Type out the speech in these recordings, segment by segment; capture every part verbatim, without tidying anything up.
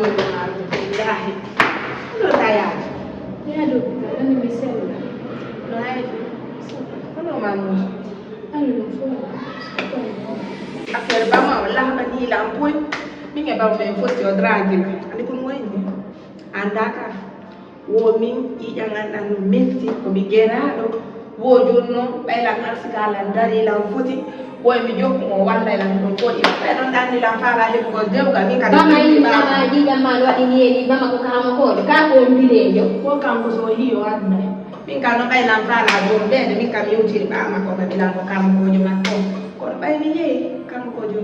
Billahi. Ɗo ta yaade. Yaadu, woni mi sella. No hayti? Kono ma mo. Ayo, no fo. Affaire ba ma, wallahi ma ni la ampoy. Mi ngi ba men foti o dragi. Ani kun wayni. Andaka. Wo min ƴiiƴan an ɗan no metti, ko mi geraaɗo. Wo jooni noon, ɓay lan arsika lan darii lan foti, wo e mi jokku mo wallay lan ɗum foti. Ɓay ɗon ɗanni lan faala heɓugol dewgal, min kadi. Bama yi, bama ƴiiƴan ma no waɗi ni e ni, bama ko kamakoojo, ka ko mbileejo. Ko kanko so hiyo adna. Min kam no ɓay lan faala joom ɓeede, min kam yewtiri ɓaa makko, ɓe ɓilan ko kamakoojo makko. Kono ɓay mi yehi, kamakoojo,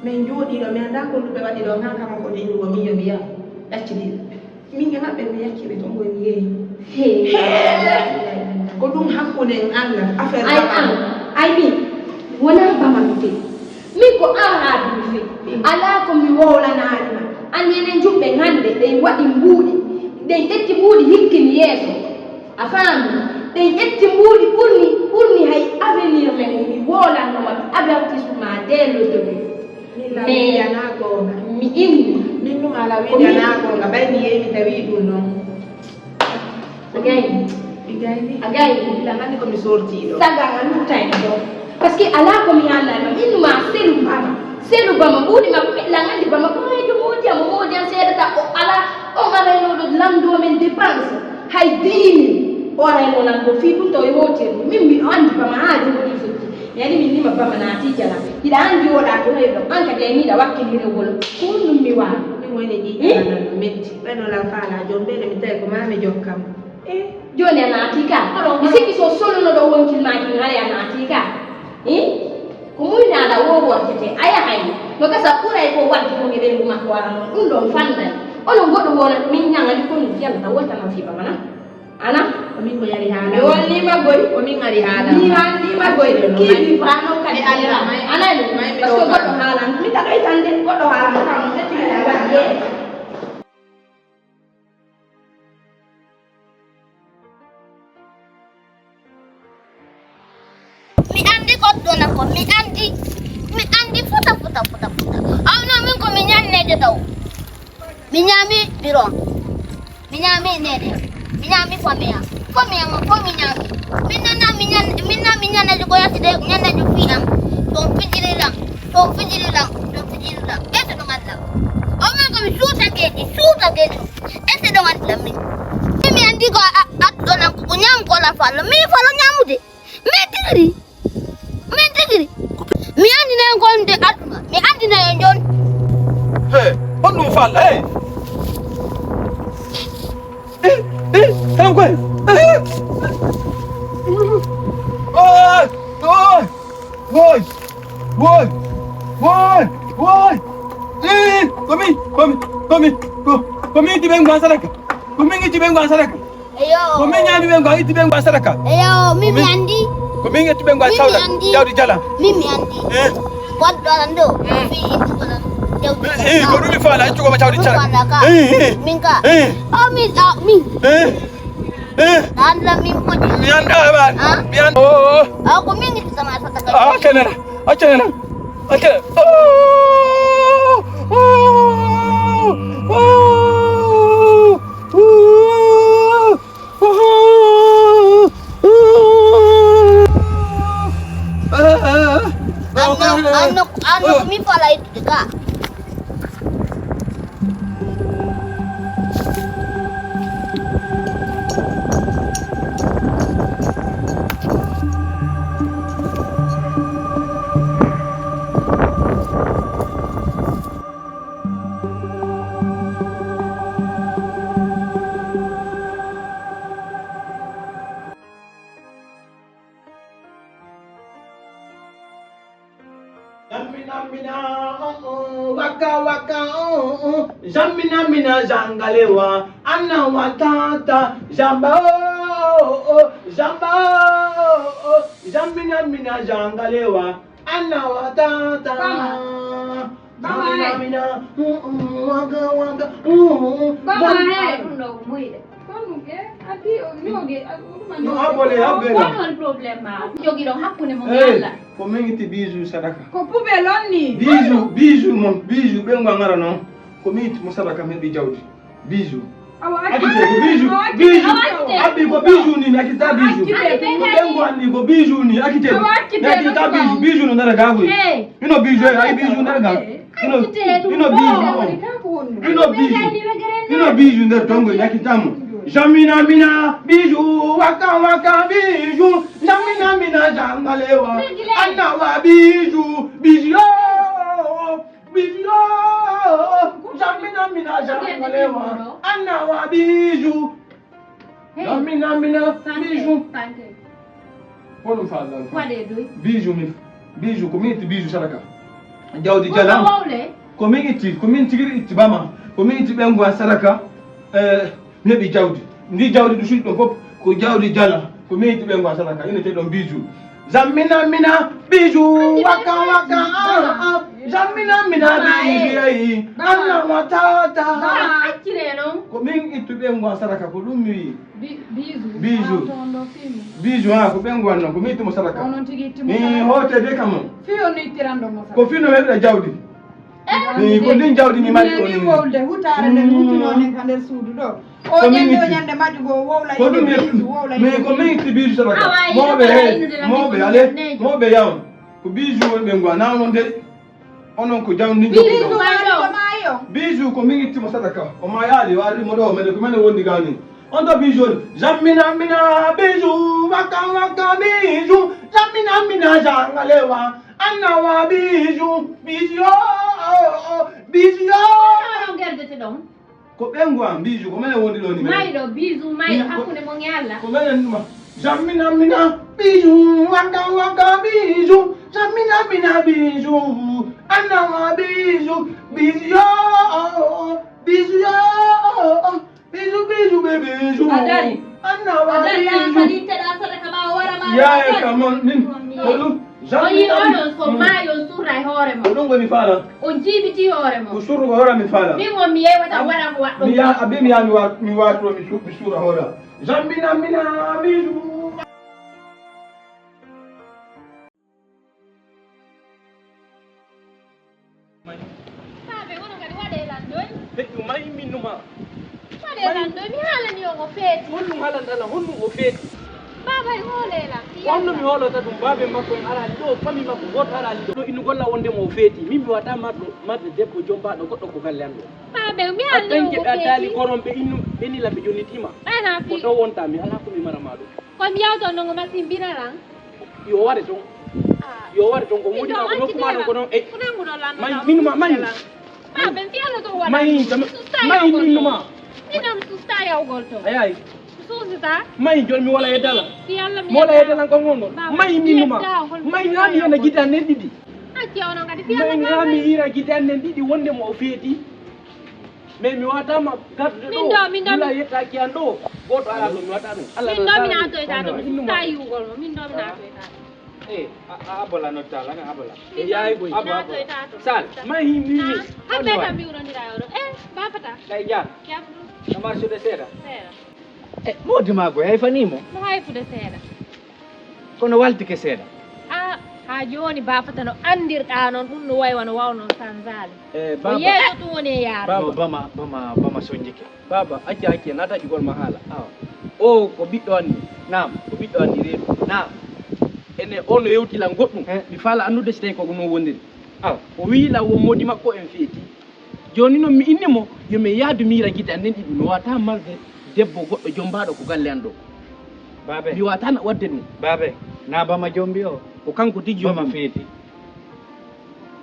min jooɗii ɗo, mi anndaa ko ɗum ɓe waɗi ɗo, haa kamakoojo inni wo min yo mi yaw, ɗacciti. Min e maɓɓe mi yacciri ton koye mi yeeyi. Hee. Hee. Ko ɗum hakkunden Allah, affaire ay bama. An, ay min, wonaa bama mi fii. Min ko an haadi mi fii. Mm. Alaa ko mi wowlanaali ma. An enen juɓɓe hannde, ɗen waɗi mbuuɗi. Ɗen ƴetti mbuuɗi hikkini yeeso. A faami? Ɗen ƴetti mbuuɗi ɓurni, ɓurni hay avenir men, mi wowlanno ma, mi avertissement dès le début. Min la wiide ana goonga. Mi inni. Min ɗum ala wiide ana goonga, ɓay mi yehi mi tawi ɗum noon. A gayni. Mi gayni. A gayni. Ila hannde ko mi sortii ɗo. Saga a luttayno ɗo. Parce que alaa ko mi haalnaa ma, min ɗum a selu bama. Selu bama, mbuuɗi ma, lan anndi bama, ko heejo moodi am, o moodi am seedata, o alaa, o arayno ɗo lanndoo men dépense. Hay dix mille, o arayno lanndoo fii ɗum taw e hootiri. Min miɗo anndi bama haa jooni futti. Mi ari min nima bama naati jala. Hiɗa anndi oɗa to heɗo. An kadi ay miɗa wakkilirewol. Ko ɗum mi waawi. Min woni ƴiƴƴe anan no metti. Ɓayno lan faala joom ɓe mi tawi ko maa mi jokkam. Eh, jooni a naati ka. Mi sikki so soluno ɗo wonkil maaki hari a naati ka. Eh? Ko muynaɗa wo wortete. A yahay. No gasa ɓuray ko waddi ko ngeɗe ngu makko wara noon. Ɗum ɗon fannay. Ono goɗɗo wona min ñaŋali ko ɗum fiyanta woltana fi bamana. Ana? Ko min ko yari haala. Mi wallima goy. Ko min ari haala. Mi wallima goy. Accident no kiibi may. Fano kadi. E Allah. Ana ni. May mi parce que ɗo goɗɗo haalan. Mi taɓay tan de goɗɗo haalan kam. Setti mi tan. Mi anndi goɗɗo na ko mi anndi. Mi anndi fota, fota, fota, fota. Awno min ko mi ñanneede taw. Mi ñaami biron. Mi ñaami neede. Mi ñaami famiya. Famiya mo ko mi ñaami. Min nana mi ñan, min na mi ñanneede ko yatti de ñanneede fi am. Ton fijiri lam. Ton fijiri lam. Ton fijiri lam. Ese ɗo ngadda. O min ko mi suuta geeji, suuta geeji. Ese ɗo ngadda min. Mi anndi ko a, a, ɗo nan ko ñaam ko la falo. Mi falo ñaamude. Mi tigiri. Min tigiri. Mi anndinay on ko wonde aduna. Mi anndinay on jooni. He, honɗum falla? He. Eh, eh, tan koy. Eh. Oy, oy. Woy. Woy. Woy. Woy. Eh, ko min, ko min, ko min, ko, ko min itti ɓen gwan sadaka. Ko min itti ɓen gwan sadaka. Eyo. Ko min ñaami ɓen gwan, itti ɓen gwan sadaka. Eyo, min mi anndi. Ko min itti ɓen gwan sawda. Min mi anndi. Jawdi jala. Min mi anndi. Eh. Goɗɗo anan ɗo. Mm. Fi itti ko nan. Jawdi jala. Eh, ko ɗum mi faala, itti ko ma jawdi jala. Min faala ka. Eh, eh. Min ka. Eh. O min, a, min. Eh. Eh. An la min ko. Mi annda ba. Ah? Mi an-, oh, oh. A ko min itti sama sadaka. Ah, kenana. Acca nana. Acca. Oh! Oh! Oh! Anno, anno, anno, mi fala ittude ka. Jammina mina, oh, oh, waka waka, oh, oh. Jammina mina jangalewa, ana watata, jamba, oh, oh, oh, jamba, oh, oh, oh. Jammina mina jangalewa, ana watata. Bama. Bama, jammina mina, mm, mm, waka waka, mm, mm. Bama, jam- he, ɗum ɗo ko moyde. Kono, eh, addi o, no, ge, a, ɗum no, abole, abbe. Ko woni problème ma? Jogi ɗon hakkunde mon e Allah. Ko min itti bijou sadaka. Ko poubelle on ni. Bijou, bijou mon, bijou ɓe ngwa ngara non. Ko mi itti mo sadaka mi heɓi jawdi. Bijou. Awa, accite ko bijou. Awa, accite. Bijou. Awa, accite. Abbi ko bijou ni, mi accita bijou. Awa, accite. Ko ɓen ko anndi ko bijou ni, accite. Awa, accite. Mi accita bijou. Bijou no ndara gagoy. Hey. Ino bijou, ay bijou ndara gagoy. Ino, ino bijou, oh. Ino bijou. Ino bijou nder tongo, mi accita mo. Jamina mina, bijou, waka waka, bijou. Jamina mina, jangalewa. Anna wa bijou, bijou. Bijou, jamina mina, jamina lewa. Anna wa bijou. Hey. Jamina mina, bijou. Ko ɗum faalɗaa ko? Waɗee doy. Bijou mi, bijou, ko min itti bijou sadaka. Jawdi jalan. Ko min itti, ko min tigi itti bama. Ko min itti ɓen gwa sadaka. Eh, mi heɓi jawdi. Ndi jawdi ɗum suuɗi ɗon fof ko jawdi jala. Ko min itti ɓen gwa sadaka. Ina te ɗon bijou. Zammina mina bijou, waka waka, ah, ah. Zammina mina bijou, yayi. Anna matata. Accire non. Ko min itti ɓen gwa sadaka, ko ɗum mi wi. Bijou. Bijou. Bijou, ha, ko ɓen gwa non, ko min itti mo sadaka. Onon tigi itti mo sadaka. Hote de kam. Fiyo ni tirando mo sadaka. Ko fino mi heɓira jawdi. Ko ndin jawdi mi mari ko ni. Wowlde hutaare nden hutuno nen ka nder suudu ɗo. O ɲande o ɲande majjugo o wowla. Ko ɗum mi wowla. Mais ko min itti bijou sadaka. Mawɓe he, mawɓe ale, mawɓe yaw. Ko bijou woni ɓe ngwa na non de. Onon ko jawdi ndi jokkuɗon. Bijou ko min itti mo sadaka. O ma yaali wari mo ɗo mene ko mene wondi gani. On ɗo bijou. Zammina mina bijou, waka waka bijou. Zammina mina jangalewa. Anna wa bijou, bijou, oh, oh, oh, bijou. Ko ɓen gwa bijou, ko mene wondi ɗo ni mene. Mayɗo bijou, mayɗo hakkunde mon e Allah. Ko mene numa. Jamina mina bijou, waka waka bijou. Jamina mina bijou. Anna wa bijou, bijou, oh, oh, oh, bijou, oh, oh, oh. Bijou, bijou, bébé, bijou. A dari. Anna wa bijou. Yaye kamon min. Ko ɗum. O yi onon so maayi on surra e hoore mon. Ko ɗum woni faala. On jiibiti hoore mon. Ko surrugo hoore mi faala. Min on mi yeewata waɗa ko waɗɗon. Mi ya abi mi ya mi wa mi wato mi su mi sura hoore. Jamina mina bijou. Baabe, wono kadi waɗee lan ɗoy. Feƴƴu may min numa. Waɗee lan ɗoy, mi haalani on o feeti. Honɗum haalanta lan, honɗum o feeti? Baaba, e hoolee lan. Ko honno mi hoolata ɗum? Baabe makko en araali ɗo, fami makko gooto araali ɗo. Ɗo innu golla wonde mo o feeti. Min mi wata marɗo, marde debbo jombaaɗo goɗɗo ko galle an ɗo. Baabe, mi haalani on o feeti. A dañke ɓe a daali koron ɓe innu, ɓe nila ɓe jonnitiima. Ɓayna fi. Ko ɗo wonta, mi alaa ko mi mara ma ɗum. Ko mi yawto ndongo masin mbina lan. Yo ware ton. Yo ware ton ko woni ko nokku ma ɗon ko non. Ey. May min ma may. May jam. May min ma. Minam susta yawgol to. Ay ay. Susita. May jol mi wala e dala. Mi wala e dala ko ngon. May min ma. May ngami hena gida nen ɗiɗi. Acci ono kadi fi Allah. May ngami hira gida nen ɗiɗi wonde mo o feeti. Mais mi wata ma garde ɗo. Min ɗo, min ɗo. Wula yettaki an ɗo. Goto ala ɗo mi wata ɗum. Min ɗo mi natoyta ɗo. Sa yiwgol mo. Min ɗo mi natoyta. Eh, a abola no tala na abola. Yayi boy. Abo abo. Sal. Ma hi mi. Habbe kam mi wurondira oɗo. Eh, ba fata. Kay jar. Kama sude sera. Sera. E moodi maago hayfanimo. No hayfude seeɗa. Kono waltike seeɗa. A ha jooni bafata no anndirɗa noon ɗum no wayi wano wawno sanzaali. E ko baba yeeso tun woni e yaade. Baba bama bama bama sonjike. Baba acca acce nata jugol ma haala awa. O ko ɓiɗɗo anni. Naam. Ko ɓiɗɗo anni reedu. Naam. Ene o no yewti lan goɗɗum. Mi faala anndude si tawi ko ɗum o wondiri. Awa. O wiyi lan wo moodi makko en feeti. Jooni noon mi inni mo yo min yahdu miira gite amen ɗiɗi, mi waawataa marde debbo goɗɗo jommbaaɗo ko galle am ɗoo. Baabe. Mi waawataa na waɗde ɗum. Baabe, na Bama jombi o? Ko kanko tigi jombi. Bama feeti.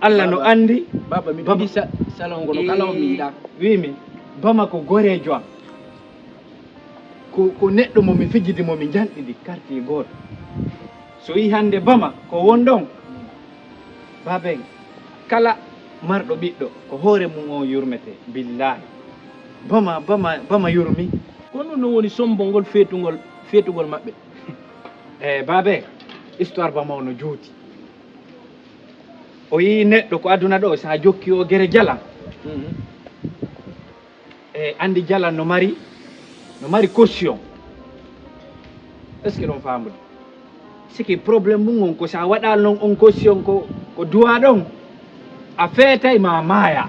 Allah no anndi. Baba, mi Baba. Bidi sa-, salon ngolo kala o mi yiɗaa. Wiimi, Bama ko goreejo am. Ko, ko neɗɗo mo mi fijidi, mo mi njanɗidi quartier gooto. So yii hannde Bama ko won ɗon, baaben, kala marɗo ɓiɗɗo ko hoore mum on yurmetee, billaahi. Bama, Bama, Bama yurmi. Ko ɗum no woni sombo ngol feetungol, feetugol maɓɓe. E baaben, histoire Bama o no juuti. O yii neɗɗo ko aduna ɗo, so a jokki o gere jalan. Mhm. E anndi jalan no mari, no mari caution. Est-ce que ɗon faamude? Siki problème mum on ko so a waɗaali noon on caution ko, ko duwaa ɗon, a feetay ma maaya.